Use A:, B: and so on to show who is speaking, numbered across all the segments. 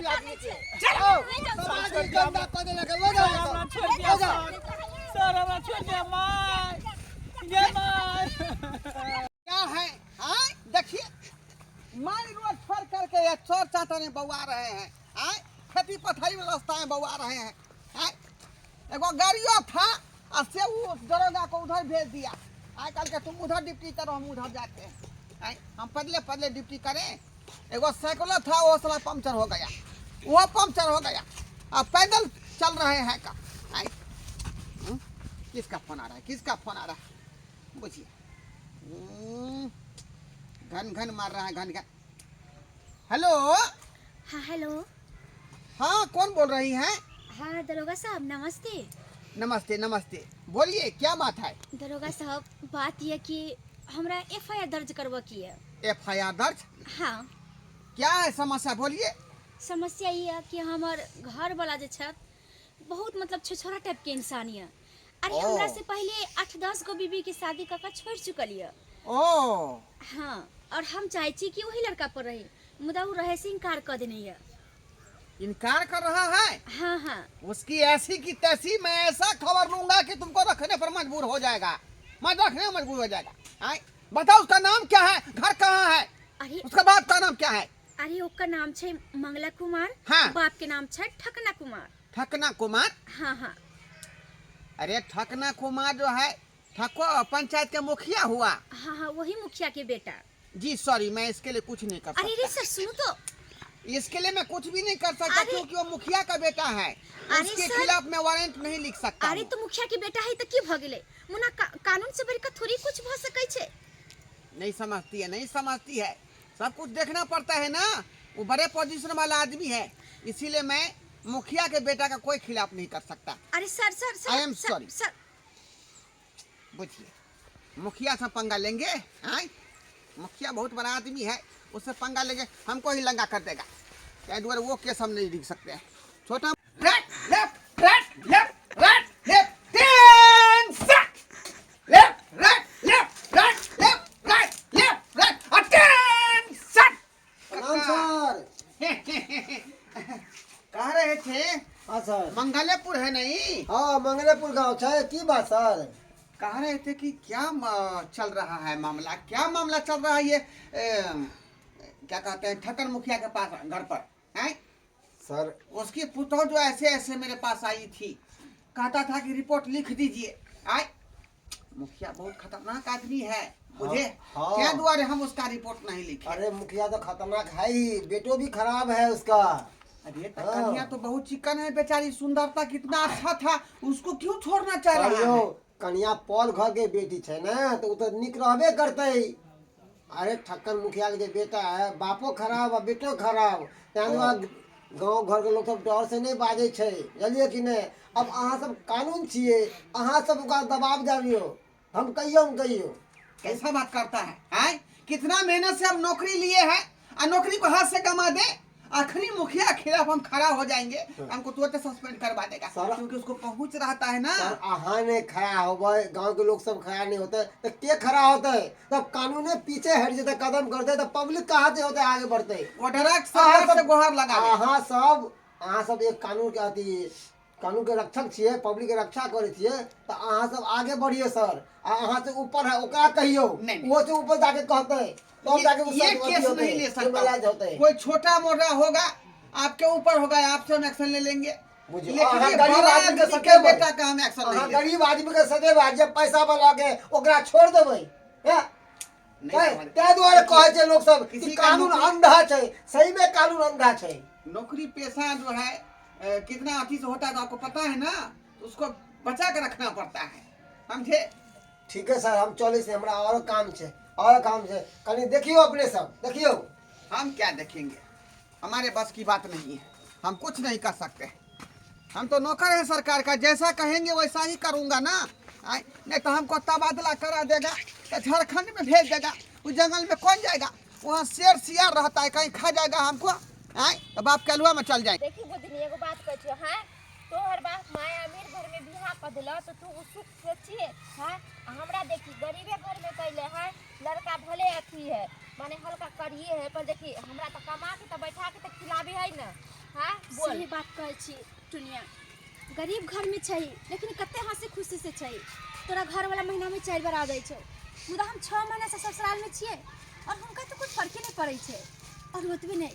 A: पता
B: आदमी
A: नहीं
B: के
A: छै।
B: चलो
A: नहीं जाओ
B: सब
A: सर।
B: आदमी गंदा कऽ देलक लऽ जाओ
C: सर हमरा
B: सब
C: छोड़ दिया
B: लऽ जाओ
C: सर सर हमरा छोड़ दिया माय ये माय
B: क्या है हाँ देखिए माल रोड छोड़ करके ये चोर चाटा में बउआ रहे हैं आय खेती पथारी में रास्ता में बउआ रहे हैं आय एगो गाड़ियों था और से वो दरोगा को उधर भेज दिया आय कल के तुम उधर ड्यूटी करो हम उधर जाते हैं आय हम पदले पदले ड्यूटी करें एगो साइकिलो था वो साला पंक्चर हो गया वो पंक्चर हो गया अब पैदल चल रहे हैं का आय किसका फोन आ रहा है किसका फोन आ रहा है बुझिए घन घन मार रहा है घन घन हेलो
A: हाँ हेलो
B: हाँ कौन बोल रही हैं
A: हाँ दरोगा साहब नमस्ते
B: नमस्ते नमस्ते बोलिए क्या बात है
A: दरोगा साहब बात यह कि हमरा एफ I R दर्ज करवा की है
B: एफ I R दर्ज
A: हाँ
B: क्या है समस्या बोलिए
A: समस्या ये है कि हमर घर वाला जे छथि बहुत मतलब छुछोरा टाइप के इंसान यऽ अरे
B: ओ।
A: हमरा से पहले 8-10 गो बीबी के शादी कऽ के छोड़ि चुकल यऽ
B: ओ
A: हाँ और हम चाहै छी कि वही लड़का पर रही मुदा ओ रहै से इनकार कऽ देने यऽ
B: इनकार कर रहा है
A: हाँ हाँ
B: उसकी ऐसी की तैसी मैं ऐसा खबर लूंगा कि तुमको रखने पर मजबूर हो जाएगा मैं रखने पर मजबूर हो जाएगा आए बताओ उसका नाम क्या है घर कहाँ है
A: अरे
B: उसका बाप का नाम क्या है
A: अरे ओकर नाम छै मंगला कुमार
B: हाँ।
A: बाप के नाम छै ठकना कुमार
B: ठकना कुमार
A: हाँ हाँ
B: अरे ठकना कुमार जो है ठको पंचायत के मुखिया हुआ
A: हाँ हाँ वही मुखिया के बेटा
B: जी सॉरी मैं इसके लिए कुछ नहीं कर
A: अरे रे
B: सकता
A: सर सुनो तो
B: इसके लिए मैं कुछ भी नहीं कर सकता
A: अरे-
B: क्योंकि वो मुखिया का बेटा है
A: अरे
B: उसके
A: सर-
B: खिलाफ मैं वारंट नहीं लिख सकता
A: अरे
B: हूँ।
A: तो मुखिया के बेटा है तो की भ गेलै मुना कानून से बढ़िके थोड़ी कुछ भ सकै छै
B: नहीं समझती है नहीं समझती है सब कुछ देखना पड़ता है ना वो बड़े पोजीशन वाला आदमी है इसीलिए मैं मुखिया के बेटा का कोई खिलाफ नहीं कर सकता
A: अरे sir sir sir
B: I am
A: sir,
B: sorry.
A: Sir
B: बुझिए मुखिया से पंगा लेंगे आए मुखिया बहुत बड़ा आदमी है उससे पंगा लेंगे हमको ही लंगा कर देगा क्या दुआरे वो केस हम नहीं लिख सकते हैं छोटा right left right left right left 3 set left right left right left right left right और 10 सेट
D: प्रणाम सर
B: कह रहे थे
D: हाँ सर
B: मंगलेपुर है नहीं
D: हाँ मंगलेपुर गाँव छै की बात सर
B: कह रहे थे कि क्या चल रहा है मामला क्या मामला चल रहा है ये क्या कहते हैं ठक्कर मुखिया के पास घर पर हैं
D: सर
B: उसकी पुतोह जो ऐसे ऐसे मेरे पास आई थी कहता था कि रिपोर्ट लिख दीजिए आए मुखिया बहुत खतरनाक आदमी है मुझे
D: हाँ।
B: क्या दुआरे हम उसका रिपोर्ट नहीं लिखे
D: अरे मुखिया तो खतरनाक है ही बेटो भी खराब है उसका
B: अरे तो
D: हाँ।
B: कन्या तो बहुत चिकन है बेचारी सुंदरता कितना अच्छा था उसको क्यों छोड़ना चाह रहा
D: कहियो
B: है
D: कनिया पल घर के बेटी छै ने तो उ तो निक रहबे करतै अरे ठक्कन मुखिया के जे बेटा है बापो खराब आ बेटो खराब तैं दुआरे गाँव घर के लोग सब डर से नहीं बाजै छै बुझलियै कि नहि अब अहाँ सब कानून छियै अहाँ सब ओकरा दबाव डालियौ हम कहियो हम कहियो
B: कैसा बात करता है आय कितना मेहनत से हम नौकरी लिए हैं और नौकरी को हाथ से गमा दे आखिरी मुखिया के खिलाफ हम खड़ा हो जाएंगे हमको तुरंत सस्पेंड करवा देगा
D: सर-
B: क्योंकि उसको पहुंच रहता है ना
D: सर अहाँ नहीं खड़ा होबै गाँव के लोग सब खड़ा नहीं होते तो के खड़ा होते तब कानूने पीछे हट जेतै कदम करते तो पब्लिक कहाँ से होते आगे बढ़ते
B: वो डायरेक्ट सरकार से गुहार लगा ले।
D: अहाँ सब एक कानून के अथी कानून के रक्षक छियै पब्लिक के रक्षा करै छियै तऽ अहाँ सब आगे बढ़ियौ सर आ अहाँ से ऊपर है ओकरा कहियौ
B: नहीं, नहीं।
D: ओहो से ऊपर जाके कहतै तब जाके उ
B: ये
D: सब अथी
B: केस
D: होतै,
B: नहीं ले सकता
D: जिम्मेदार होतै
B: कोई छोटा मोटा होगा आपके ऊपर होगा आपसे हम एक्शन ले लेंगे
D: बुझियौ,
B: लेकिन
D: अहाँ
B: ये
D: गरीब
B: बड़ा
D: आदमी के
B: आदमी के
D: सकेबै।
B: बेटा का हम एक्शन
D: अहाँ
B: नहीं ले
D: गरीब आदमी के सकेबै जे पैसा वाला के ओकरा छोड़ देबै हैं?
B: नहीं समझ-
D: ताहि दुआरे कहै छै लोक सब
B: किसी
D: कि
B: का
D: कानून
B: नौकरी-
D: अंधा छै सही में कानून अंधा छै
B: नौकरी पेशा जो है कितना अथी से होता है तो आपको पता है ना तो उसको बचा के रखना पड़ता है समझे
D: ठीक है सर हम चलै छी हमरा और काम छै और काम छै कनि देखियौ अपने सब देखियौ
B: हम क्या देखेंगे हमारे बस की बात नहीं है हम कुछ नहीं कर सकते हम तो नौकर हैं सरकार का जैसा कहेंगे वैसा ही करूंगा ना आय, नहीं तो हमको तबादला करा देगा तो झारखंड में भेज देगा उस जंगल में कौन जाएगा वहाँ शेर सियार रहता है कहीं खा जाएगा हमको आय तो बाप कलुआ में चल जाए
E: देखी बुधनी एगो बात कहै छियौ हाँ तोहर बाप माय अमीर घर में बियाह कऽ देलक तऽ तू ओ सुख से छियै हाँ आ हमरा देखी गरीबे घर में कैले है लड़का भले अथी है माने हल्का करिए है पर देखी हमरा तऽ कमा के तऽ बैठा के तऽ खिलाबे है ने बोल।
A: सही बात कहै छी टुनिया, गरीब घरमे छै लेकिन कते हंसी खुशी से छै। तोरा घरवाला महीनामे 4 बार आ जाइ छौ, मुदा हम 6 महीनासँ ससुरालमे छियै और हुनका तऽ कुछ फर्के नहि पड़ै छै। और ओतबे नहि,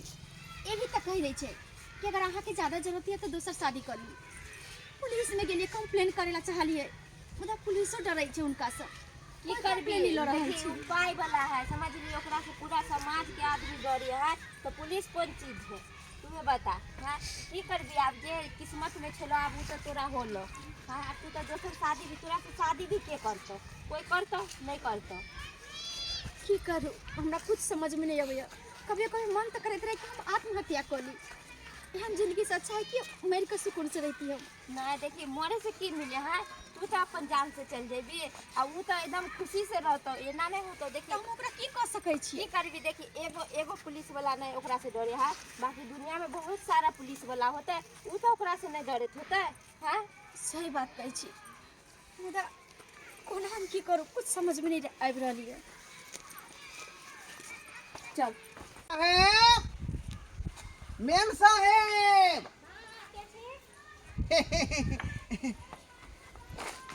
A: ई भी तऽ कहि दै छै कि अगर अहाँके ज्यादा जरूरत यऽ तऽ दोसर शादी कऽ ली। पुलिसमे गेलियै, कंप्लेन करै लए चाहलियै, मुदा पुलिसो डरै छै हुनकासँ।
E: की
A: कोइ
E: करबी,
A: कंप्लेन नहि लऽ रहल
E: देखी
A: छै।
E: उ पाइ वाला है, समझ ली ओकरा से पूरा समाज के आदमी डरे है तो पुलिस कोन चीज है, तूहे बता। हाँ की करबी, आब जे किस्मत में छलो आब उ तो तोरा होलो। हाँ आब तू तो दोसर शादी भी, तोरा से शादी भी के करतो, कोई करतो नहीं करतो।
A: की करू, हमरा कुछ समझमे नहि अबैए। कभी कभी मन तऽ करैत रहै कि हम आत्महत्या कऽ ली, एहन जिन्दगीसँ अच्छा है कि मरि कऽ सुकूनसँ रहिती हम।
E: नहीं देखी मरे से की मिले है, तू तो अपन जान से चल जेबी आ उ तो एकदम खुशी से रहतो, एना नहीं होतो। देखी
A: तऽ हम ओकरा की कऽ सकै छियै?
E: की करबी, देखी एगो एगो पुलिस वाला नहीं ओकरा से डरे है, बाकी दुनिया में बहुत सारा पुलिस वाला होते, उ तो ओकरा से नहीं डरत होते। हाँ
A: सही बात कहै छी, मुदा कोना हम की करू, कुछ समझमे नहि आबि रहल यऽ। चल
B: साहेब, मेम साहेब,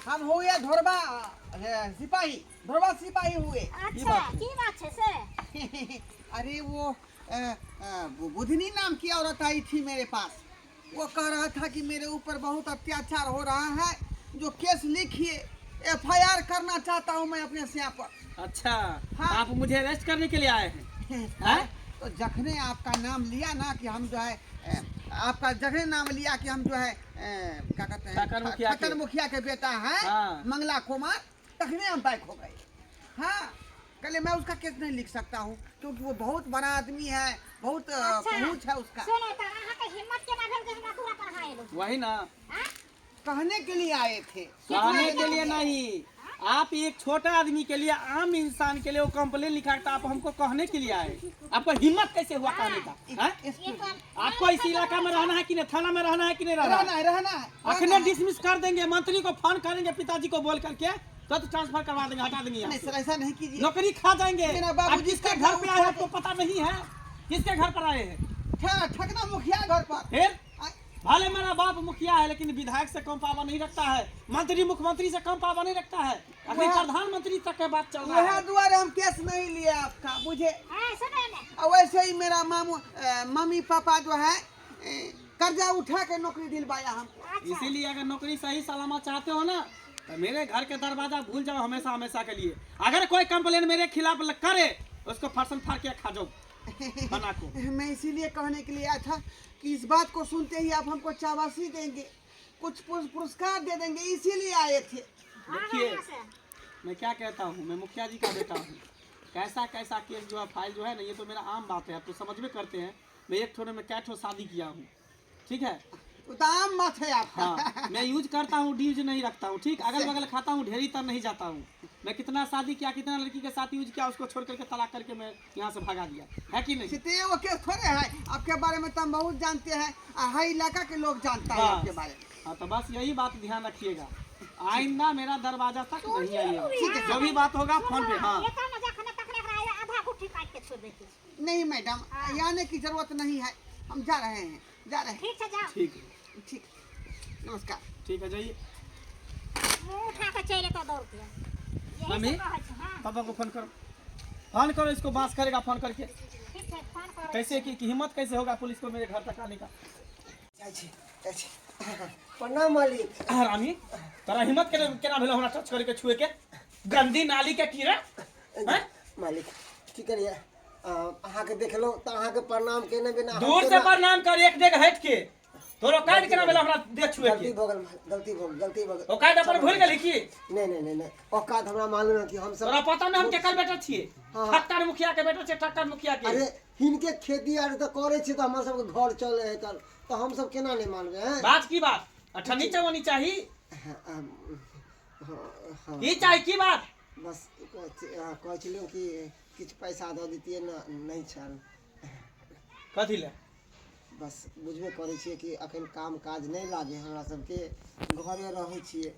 B: हम हुए धोरबा सिपाही, धोरबा सिपाही हुए।
E: अच्छा की बात छै से?
B: अरे वो बुधनी नाम की औरत आई थी मेरे पास, वो कह रहा था कि मेरे ऊपर बहुत अत्याचार हो रहा है, जो केस लिखिए, एफआईआर करना चाहता हूँ मैं अपने सिया पर।
C: अच्छा।
B: हाँ।
C: आप मुझे अरेस्ट करने के लिए आए हैं, हैं?
B: तो जखने आपका नाम लिया ना कि हम जो है आपका जखने नाम लिया कि हम जो है क्या कहते हैं,
C: ठक्कर मुखिया के।
B: ठक्कर मुखिया के बेटा है।
C: हाँ।
B: मंगला कुमार, तखने हम बैक हो गए। हाँ कल मैं उसका केस नहीं लिख सकता हूँ क्योंकि वो बहुत बड़ा आदमी है, बहुत पहुँच है उसका।
F: सुनो तऽ अहाँके हिम्मत केना भेल जे हमरा दूरा पर अहाँ एलहुँ?
C: वही ना,
B: कहने के लिए आए थे।
C: कहने के लिए नहीं, आप एक छोटा आदमी के लिए, आम इंसान के लिए वो कंप्लेन लिखा था, आप हमको कहने के लिए आए। आपको हिम्मत कैसे हुआ कहने का, हैं? आपको इस इलाका में रहना है कि नहीं, थाना में रहना है कि नहीं रहना
B: रहना
C: है?
B: है, रहना है।
C: अखने डिसमिस कर देंगे, मंत्री को फोन करेंगे, पिताजी को बोल करके तुरंत ट्रांसफर करवा देंगे, हटा देंगे यहाँ
B: नहीं
C: से।
B: सर ऐसा नहीं कीजिए,
C: नौकरी खा जाएंगे।
B: मेरा
C: आप
B: बाबूजी
C: किसके
B: का
C: घर पे आए हैं आपको पता नहीं है, किसके घर पर आए हैं?
B: ठकना मुखिया घर पर।
C: फिर भले मेरा बाप मुखिया है लेकिन विधायक से कम पावर नहीं रखता है, मंत्री मुख्यमंत्री से कम पावर नहीं रखता है, अभी प्रधानमंत्री तक के बात चल रहा
B: वह
C: है।
B: दुआरे हम केस नहीं लिए आपका, मुझे
F: हाँ सुनो ने,
B: और वैसे ही मेरा मामू मम्मी पापा जो है कर्जा उठा के नौकरी दिलवाया हमको।
C: इसीलिए अगर नौकरी सही सलामत चाहते हो ना तो मेरे घर के दरवाजा भूल जाओ हमेशा हमेशा के लिए। अगर कोई कंप्लेन मेरे खिलाफ करे उसको फरसन फाड़ के खा जाओ बना को।
B: मैं इसीलिए कहने के लिए आया था कि इस बात को सुनते ही आप हमको शाबाशी देंगे, कुछ पुरस्कार दे देंगे, इसीलिए आए थे।
C: देखिए मैं क्या कहता हूँ, मैं मुखिया जी का बेटा हूँ, कैसा कैसा केस जो है फाइल जो है ना, ये तो मेरा आम बात है, आप तो समझ में करते हैं। मैं एक ठो में कै ठो शादी किया हूँ, ठीक है?
B: वो तो आम बात है आपका।
C: हाँ मैं यूज करता हूँ, ड्यूज नहीं रखता हूँ, ठीक? अगल बगल खाता हूँ, ढेरी तर नहीं जाता हूँ। मैं कितना शादी किया, कितना लड़की के साथ यूज किया, उसको छोड़ करके तलाक करके मैं यहाँ से भगा दिया है कि नहीं?
B: सीते वो केस थोड़े है, आपके बारे में तो हम बहुत जानते हैं, हर इलाका के लोग जानता है
C: बस।
B: आपके बारे में।
C: हाँ तो बस यही बात ध्यान रखिएगा, आइंदा मेरा दरवाजा तक नहीं आइएगा, जो भी बात होगा फोन पे। हाँ
F: आधा गुट्ठी काट के छोड़ देती।
B: नहीं मैडम, आने की जरूरत नहीं है, हम जा रहे हैं, जा रहे हैं।
F: ठीक है जाओ।
C: ठीक है,
B: ठीक, नमस्कार।
C: ठीक है जाइए।
F: मुँह उठा के चले तो दौड़ के।
C: मम्मी पापा को फोन करो, फोन करो, इसको बांस करेगा फोन करके।
F: ठीक है फोन करो।
C: कैसे कि हिम्मत कैसे होगा पुलिस को मेरे घर तक आने का?
D: प्रणाम मालिक।
C: रामी तोरा हिम्मत केना केना भेलो हमरा टच करे के, छुए के, गंदी नाली के कीड़ा? हैं?
D: मालिक की करिए, अहाँके देखलहुँ तऽ अहाँके प्रणाम केने बिना हम
C: दूर से
D: केना-
C: प्रणाम कर, एक डेग हट के। तोरो काट केना भेलो हमरा देह छुए
D: गलती
C: के?
D: भऽ गेल, गलती भऽ गेल, गलती भऽ गेल।
C: औकात अपन भूल गेली की?
D: नहीं नहीं नहीं नहीं, औकात हमरा मालूम है कि हम सब।
C: तोरा पता नहीं हम केकर बेटा छिए?
D: हाँ।
C: ठक्कर मुखिया के बेटा छिए, ठक्कर मुखिया के।
D: अरे हिनके खेती आर तऽ करै छियै तऽ हमर सबके घर चलै है, तऽ हमसब केना नहि मानबै हैं?
C: बात की बात, अठन्नी चवनी चाही?
D: हाँ, हाँ, हाँ।
C: की चाही, की बात?
D: बस कहै छलियौ कि किछु पैसा दऽ दैतियै ने, नहि छल।
C: कथी ले?
D: बस बुझबे करै छियै कि अखन काम काज नहि लागै हमरा सबके, घरे रहै छियै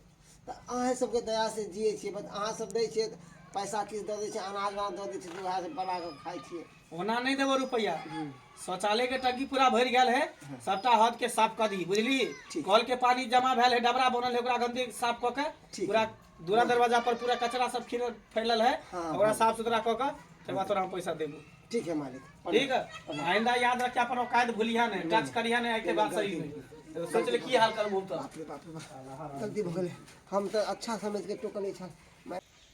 D: तऽ अहेँ सबके दयासँ जियै छियै। बस अहाँ सब दै छियै पैसा, किछु दऽ दै छियै, अनाज उनाज दऽ दै छियै, तऽ उएह सब बना कऽ खाइ छियै।
C: ओना नहीं देबो रुपया। शौचालय के टंकी पूरा भरि गेल है, सबटा हद के साफ कर दी, बुझली?
D: ठीक।
C: कल के पानी जमा भेल है, डबरा बनल है, ओकरा गंदगी साफ कऽ के
D: ठीक।
C: पूरा दूरा दरवाजा पर पूरा कचरा सब खिर फैलल है, ओकरा साफ सुथरा कऽ के तकर बाद तोरा हम पैसा देबो।
D: ठीक है मालिक।
C: ठीक है, आइंदा याद रखिया, अपन औकात भूलिया नहीं, टच करिया नहीं के बात सही नहीं तो सोच ले की हाल करबो तो।
D: बाप रे बाप रे बाप, गलती भऽ गेलै, हम तऽ अच्छा समझ के टोकने छल।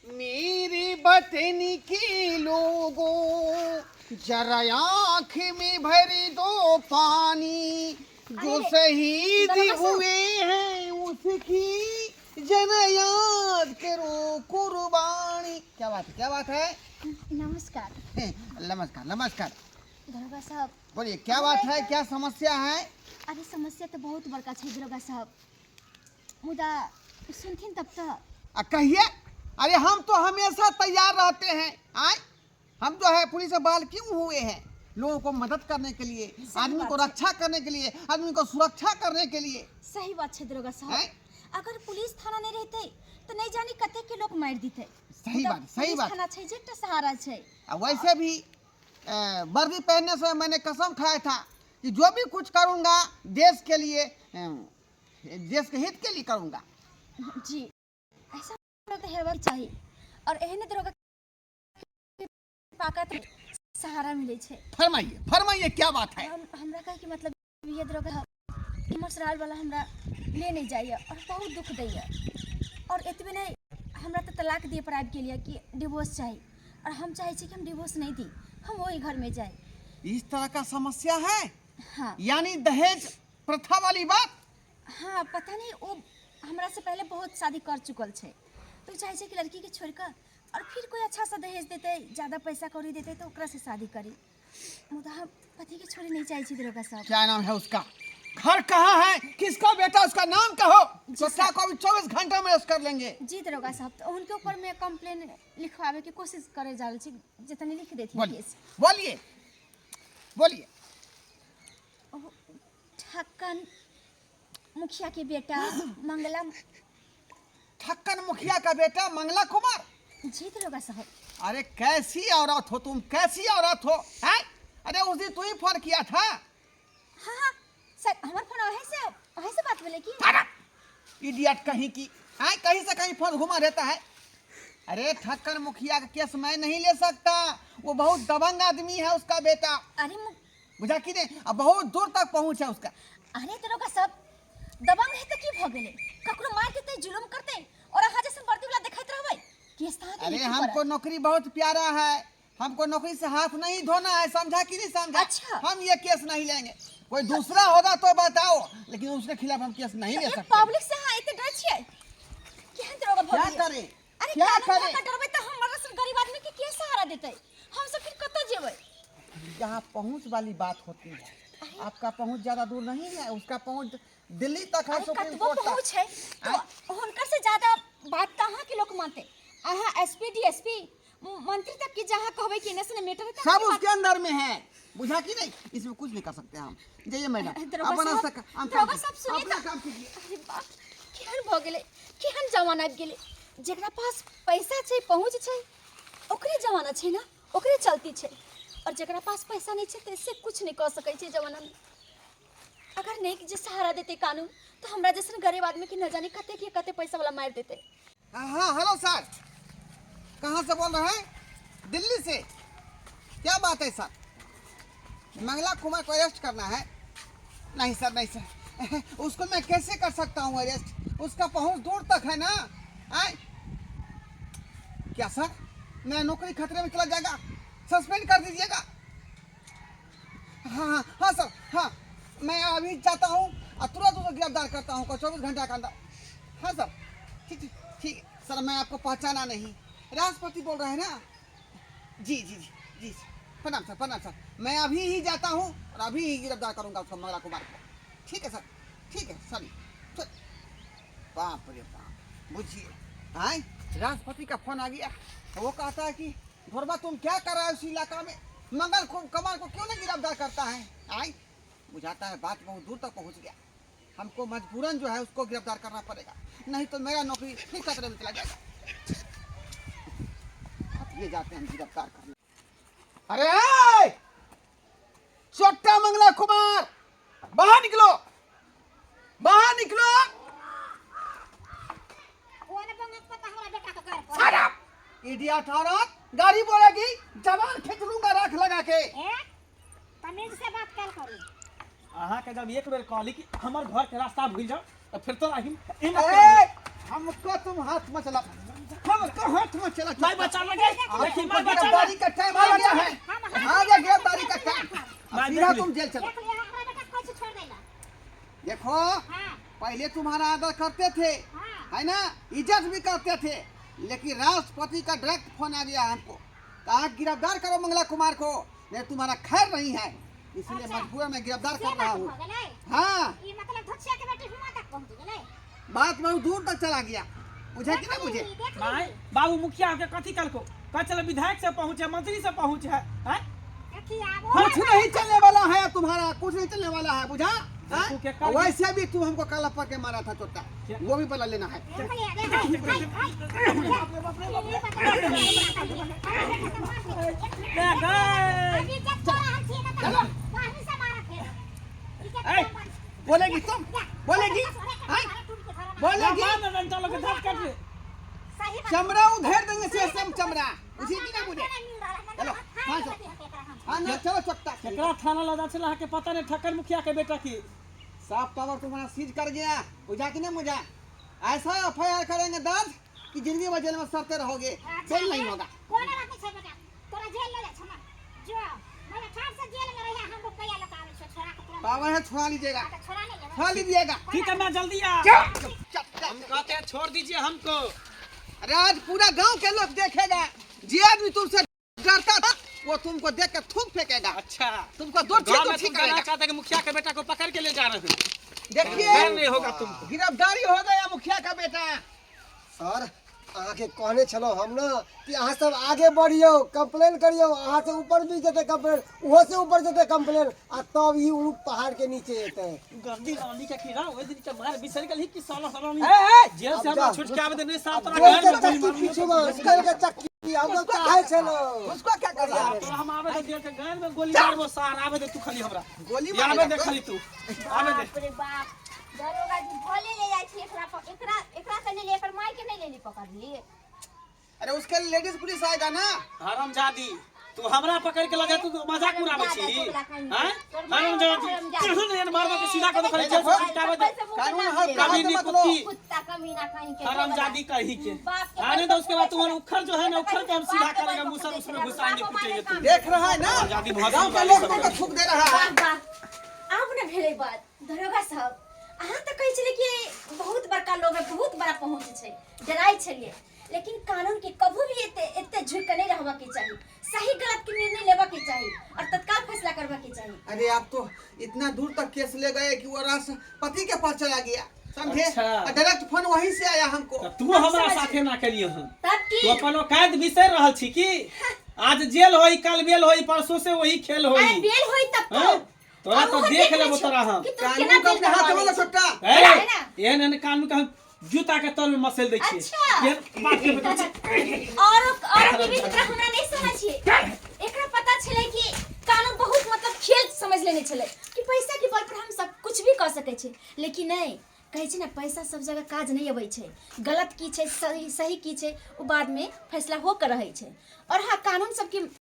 B: मेरी वतन के लोगों जरा आँख में भर दो पानी, जो
A: अरे,
B: शहीद
A: दरोगा साहब।
B: हुए हैं उसकी जरा याद करो कुर्बानी। क्या बात है, क्या बात है?
A: नमस्कार।
B: नमस्कार नमस्कार।
A: दरोगा साहब।
B: बोलिए, क्या बात है, क्या समस्या है?
A: अरे समस्या तऽ बहुत बड़का छै दरोगा साहब, मुदा सुनथिन तब तऽ।
B: आ कहिए। अरे हम तो हमेशा तैयार रहते हैं। आए हम जो है पुलिस से बाल क्यों हुए हैं? लोगों को मदद करने के लिए, आदमी को
A: बात है।
B: रक्षा करने के लिए, आदमी को सुरक्षा करने के लिए।
A: सही बात छै दरोगा साहब।
B: हैं?
A: अगर पुलिस थाना नहीं रहते तऽ नहीं जानी कते के लोग मारि दिते।
B: सही
A: मुदा
B: बात, सही
A: पुलिस
B: बात।
A: थाना छै जे एकटा सहारा छै।
B: आ वैसे भी वर्दी पहनने से मैंने कसम खाया था कि जो भी कुछ करूंगा देश के लिए, देश के हित के लिए करूंगा।
A: जी, ऐसा तऽ हेबाक चाही और एहने दरोगा के पाकत सहारा मिलै छै।
B: फरमाइए फरमाइए, क्या बात है?
A: हम हमरा कहै के मतलब ये दरोगा हमर ससुराल वाला हमरा ले नहीं जाइए और बहुत दुख दैया, और एतबे नहीं हमरा तऽ तलाक दिए पर आबि गेल यऽ कि डिवोर्स चाही, और हम चाहै छी कि हम डिवोर्स नहीं दी, हम ओहि घर में जाए।
B: इस तरह का समस्या है?
A: हाँ।
B: यानी दहेज प्रथा वाली बात?
A: हाँ, पता नहीं वो हमरा से पहले बहुत शादी कर चुकल छै, तो चाहे छै कि लड़की के छोड़ कऽ और फिर कोई अच्छा सा दहेज देते, ज़्यादा पैसा कौड़ी देते तो ओकरा से शादी करी, मुदा हम पति के छोड़े नहीं चाहे छी दरोगा साहब।
B: क्या नाम है उसका, घर कहाँ है, किसका बेटा, उसका नाम कहो, सस्ता को अभी 24 घंटा में अरेस्ट कर लेंगे।
A: जी दरोगा साहब, तो उनके ऊपर मैं कंप्लेन लिखवावे के कोशिश करे जा रहल छी, जितनी लिख देथिन
B: बोलिए
A: केस।
B: बोलिए बोलिए।
A: ठक्कन मुखिया के बेटा मंगला।
B: ठक्कन मुखिया का बेटा मंगला कुमार?
A: जी दरोगा साहब।
B: अरे कैसी औरत हो तुम, कैसी औरत हो हैं? अरे उस दिन तू ही फोन किया था।
A: हाँ हाँ सर, हमार फोन वहीं से बात भेलै की?
B: इडियट कहीं की हैं, कहीं से कहीं फोन घुमा रहता है। अरे ठक्कन मुखिया का केस मैं नहीं ले सकता, वो बहुत दबंग आदमी है उसका बेटा।
A: अरे
B: बुझा कि नहीं, अब बहुत दूर तक पहुंच है उसका।
A: अरे दरोगा साहब, दबंग है तो की भ गेलै, ककरो मार देतै, जुलुम करतै और अहाँ जैसन वर्दी वाला देखैत रहबै केस तऽ अहाँके
B: अरे
A: लिखऽ
B: हमको
A: पड़त।
B: नौकरी बहुत प्यारा है, हमको नौकरी से हाथ नहीं धोना है, समझा कि नहीं समझा?
A: अच्छा।
B: हम ये केस नहीं लेंगे, कोई दूसरा होगा तो बताओ, लेकिन उसके खिलाफ हम केस नहीं ले
A: एक
B: सकते।
A: पब्लिक से अहाँ एते डरै छियै? केहन दरोगा भऽ
B: क्या
A: गेलियै?
B: करे?
A: अरे
B: क्या
A: कानून
B: करे?
A: लऽ कऽ डरबै तऽ हमरा सन गरीब आदमी के के सहारा देतै? हम सब फिर कतऽ जेबै?
B: यहाँ पहुँच वाली बात होती है, आपका पहुँच ज्यादा दूर नहीं है, उसका पहुँच दिल्ली तक है,
A: अरे
B: सुप्रीम
A: कतबो
B: कोर्ट तक।
A: पहुँच है तो हुनकर से ज्यादा बात तऽ अहाँके लोक मानतै। अहाँ एसपी डीएसपी मंत्री तक के जहाँ कहबै कि एने से मैटर है,
B: सब उसके अंदर में है, बुझा कि नहीं? इसमें कुछ नहीं कर सकते हम। जाइए मैडम,
A: दरोगा
B: अपना
A: साहब,
B: रास्ता हम काम
A: दरोगा
B: कीजिए,
A: साहब सुनिए
B: अपना
A: तो।
B: काम कीजिए।
A: अरे बाप, केहन भऽ गेलै, केहन जमाना आबि गेलै, जेकरा पास पैसा छै पहुँच छै ओकरे जमाना छै ने, ओकरे चलती छै, और जेकरा पास पैसा नहीं छै से कुछ नहीं कऽ सकै छै जमानामे। अगर नहीं जे सहारा देतै कानून तो हमरा जैसन गरीब आदमी के न जाने कते के कते पैसा वाला मारि देतै।
B: हाँ हेलो सर, कहाँ से बोल रहे हैं? दिल्ली से। क्या बात है सर, मंगला कुमार को अरेस्ट करना है? नहीं सर नहीं सर, उसको मैं कैसे कर सकता हूँ अरेस्ट, उसका पहुँच दूर तक है ना। आए क्या सर, मेरा नौकरी खतरे में चला जाएगा, सस्पेंड कर दीजिएगा। हाँ हाँ हाँ सर हाँ, मैं अभी जाता हूँ और तुरंत उसको गिरफ्तार करता हूँ 24 घंटा के अंदर। हाँ सर ठीक ठीक ठीक सर, मैं आपको पहचाना नहीं, राष्ट्रपति बोल रहे हैं ना? जी जी जी जी सर, प्रणाम सर प्रणाम सर, मैं अभी ही जाता हूँ और अभी ही गिरफ्तार करूँगा उसको मंगला कुमार को। ठीक है सर ठीक है सॉरी सर। बाप रे बाप, बुझिए आए राष्ट्रपति का फोन आ गया, वो कहता है कि धोरबा तुम क्या कर रहे हो इस इलाका में, मंगल कुमार को क्यों नहीं गिरफ्तार करता है? आए बुझाता है बात बहुत दूर तक पहुंच गया, हमको मजबूरन जो है उसको गिरफ्तार करना पड़ेगा, नहीं तो मेरा नौकरी फिर खतरे में चला जाएगा। अब ये जाते हैं हम गिरफ्तार करने। अरे ए! चोट्टा मंगला कुमार बाहर निकलो बाहर निकलो
F: कोन बंगक पता हमरा बेटा के घर पर
B: Shut up! Idiot औरत गाड़ी बोलेगी जवान खींच लूंगा राख लगा के
F: ए तमीज से बात कर करू
C: अहाँके जब एक बेर कहली कि हमर घर के रास्ता भूल जाओ तो फिर तो हिम्मत
B: ए, हमको तुम हाथ में चला हमको हाथ में चला
C: मैं बचा लगे देखी मैं बचा
B: गिरफ्तारी का टाइम आ गया है आ गया गिरफ्तारी का टाइम
C: मैं
B: सीधा
C: देख ली।
B: तुम जेल चलो
F: देख लिया हमरा बेटा के कैसे छोड़ देला
B: देखो
F: हां
B: पहले तुम्हारा आदर करते थे
F: हाँ।
B: है ना इज्जत भी करते थे लेकिन राष्ट्रपति का डायरेक्ट फोन आ गया हमको कहा गिरफ्तार करो मंगला कुमार को नहीं तुम्हारा खैर नहीं है इसलिए
F: अच्छा।
B: मजबूर में गिरफ्तार
F: से
B: कर रहा
F: बात
B: हूँ
F: भऽ गेलै
B: हाँ
F: ई मतलब धोछिया के बेटी हुआ तक पहुंच गेलै
B: बात बहुत दूर तक चला गया बुझे कि नहीं बुझे
F: देख ली
C: माय बाबू मुखिया के कथी कलको कह चलो विधायक से पहुंचे मंत्री से पहुंचे हैं
F: देखी आबो
B: कुछ नहीं चलने वाला है तुम्हारा कुछ नहीं चलने वाला है बुझा हाँ?
C: देखो क्या कर-
B: वैसे भी तुम हमको काला पकड़ के मारा था चोटा
C: क्या?
B: वो भी बदला लेना है
F: देख लिया देख हाय हाय ई बता अभी जब तोरा हम छियै ना
B: चलो।
F: तब से मारा फिर ई के
C: ए,
B: बोलेगी तुम बोलेगी हाँ? बोलेगी
C: चलो के धर कर
F: सही बात
B: चमड़ा उधेड़ देंगे से सब चमड़ा उसी की ना बुझे
F: चलो
B: चलो, हाँ, चलो। हाँ ना चलो चोटा
C: केकरा थाना लगा छला अहाँके पता नहीं ठक्कर मुखिया के बेटा की
B: साफ पावर तुम्हारा सीज कर गया बुझा कि नहीं बुझा ऐसा एफ I R करेंगे दर्ज कि जिंदगी भर जेल में सड़ते रहोगे जेल नहीं होगा
F: कोन बात नहीं छै बेटा तोरा जेल ले जा छमा जो मैंने ठाट से जेल में रहिया हम रुपया लुकावे छो छोड़ा के तुरंत
B: पावर है छुड़ा लीजिएगा
F: हाँ, तो छोड़ा नहीं लेबै
B: छुड़ा लीजिएगा
C: ठीक है मैं जल्दी आ
B: चल, चल, चल।
C: हम कहते हैं छोड़ दीजिए हमको
B: अरे आज पूरा गांव के लोग देखेगा जे आदमी तुमसे डरता था वो तुमको देख के थूक फेंकेगा
C: अच्छा
B: तुमको दो
C: गाँव में
B: ठीक
C: तुम कहना
B: करेगा
C: चाहते हैं कि मुखिया के बेटा को पकड़ के ले जा रहे हैं
B: देखिए
C: डर नहीं होगा तुमको
B: गिरफ्तारी हो गया मुखिया का बेटा
D: सर अहाँके कहने छलहुँ हम ने कि अहाँ सब आगे बढ़ियौ कंप्लेन करियौ अहाँ से ऊपर भी जेतै कंप्लेन ओहो से ऊपर जेतै कंप्लेन आ तब ई उ पहाड़ के नीचे एतै
C: गर्दी रानी के कीड़ा ओहि दिन के मार बिसर गेलही कि साला हरामी
B: ए, ए,
C: जेल से
D: अब
C: हमरा
D: जा।
C: छूट के आबे दे नहीं साफ तोरा
D: जेल
C: घर
D: के
C: में गोली
D: चक्की
C: मार
D: पीछू में जेल के चक्की हम लोग चाहै छलहुँ
B: उसको क्या कर रहा है
C: तोरा हम आबे दे जेल के घर में गोली मारबो सार आबे दे तू खाली हमरा
B: गोली
C: ये आबे
B: मारेगा
C: दे
B: तो?
C: खाली तू आबे दे
E: बाप रे बाप दरोगा जी भले ले जाइ छी एकरा एकरा एकरा के नहीं ले एकर माय के नहीं लेली पकड़ लिए
B: अरे उसके लेडीज पुलिस आएगा ना
C: हरामजादी तू हमरा पकड़ के लगा तू मजाक उड़ाबै छी हैं हरामजादी केहन एहन मारबो के सीधा कर दो खाली जेल से छूट के आबे दे
B: कानून हर
C: कभी नहीं
B: हाथ मत लो
C: कुत्ती
E: कुत्ता कमीना कहीं के
C: हरामजादी कहीं के
E: बाप के
C: आने दो उसके बाद तुम्हारा उखड़ जो है ना उखड़ के हम सीधा
E: बाप के
C: करेंगे
E: बल
C: मुसर
E: पर
C: उसमें
E: कुत्ते
C: घुसाएंगे
E: बाप
C: पीटेंगे
E: मारे
C: तुम
B: देख रहा है ना
C: हरामजादी बहुत
B: गांव का
C: सुंदर
B: लोग
C: सब
B: तुमको थूक दे रहा है
A: वाह वाह आब ने भेलै बात दरोगा साहब अहाँ तऽ कहै छलियै कि बहुत बड़का लोग है बहुत बड़ा पहुँच छै डराइ छलियै लेकिन कानून के कभू भी एते एते झुकि के नहीं रहबाके चाही सही गलत के निर्णय लेबाके चाही और तत्काल फैसला करबाके चाही
B: अरे आप तो इतना दूर तक केस ले गए कि वो राष्ट्रपति के पास चला गया समझे
C: अच्छा।
B: और डायरेक्ट फोन वहीं से आया हमको
C: तऽ तू हमरा साथे ना केलिए हन
A: तब की
C: तू अपन औकात बिसरि रहल छी की आज जेल होई कल बेल होई परसों से वही खेल
A: अरे
C: होई
A: बेल होई तब तो
C: हाँ? तोरा
A: और
C: तो
A: ओहो
C: देख
A: ले
C: लेबो
A: छौ
C: तोरा हम।
A: कि तू
B: कानून
A: केना
B: को
A: बेल
B: अपने हाथ
A: करवा
B: में
A: लै
B: लो
A: छी।
B: छोटा
C: ए
A: है ना?
C: एहन एहन कानून के हम जूता के तर में मसल दै छियै
A: अच्छा।
C: एहन बात के बता छी।
A: और बीबी एकरा हमरा नहीं समझ छियै एकरा पता छलै कि कानून बहुत मतलब खेल समझ लेने छलै कि पैसा के बल पर हम सब कुछ भी कऽ सकै छी लेकिन नहीं कहै छै ने पैसा सब जगह काज नहि अबै छै गलत की छै सही सही की छै ओ बादमे फैसला हो के रहै छै और हाँ कानून सबके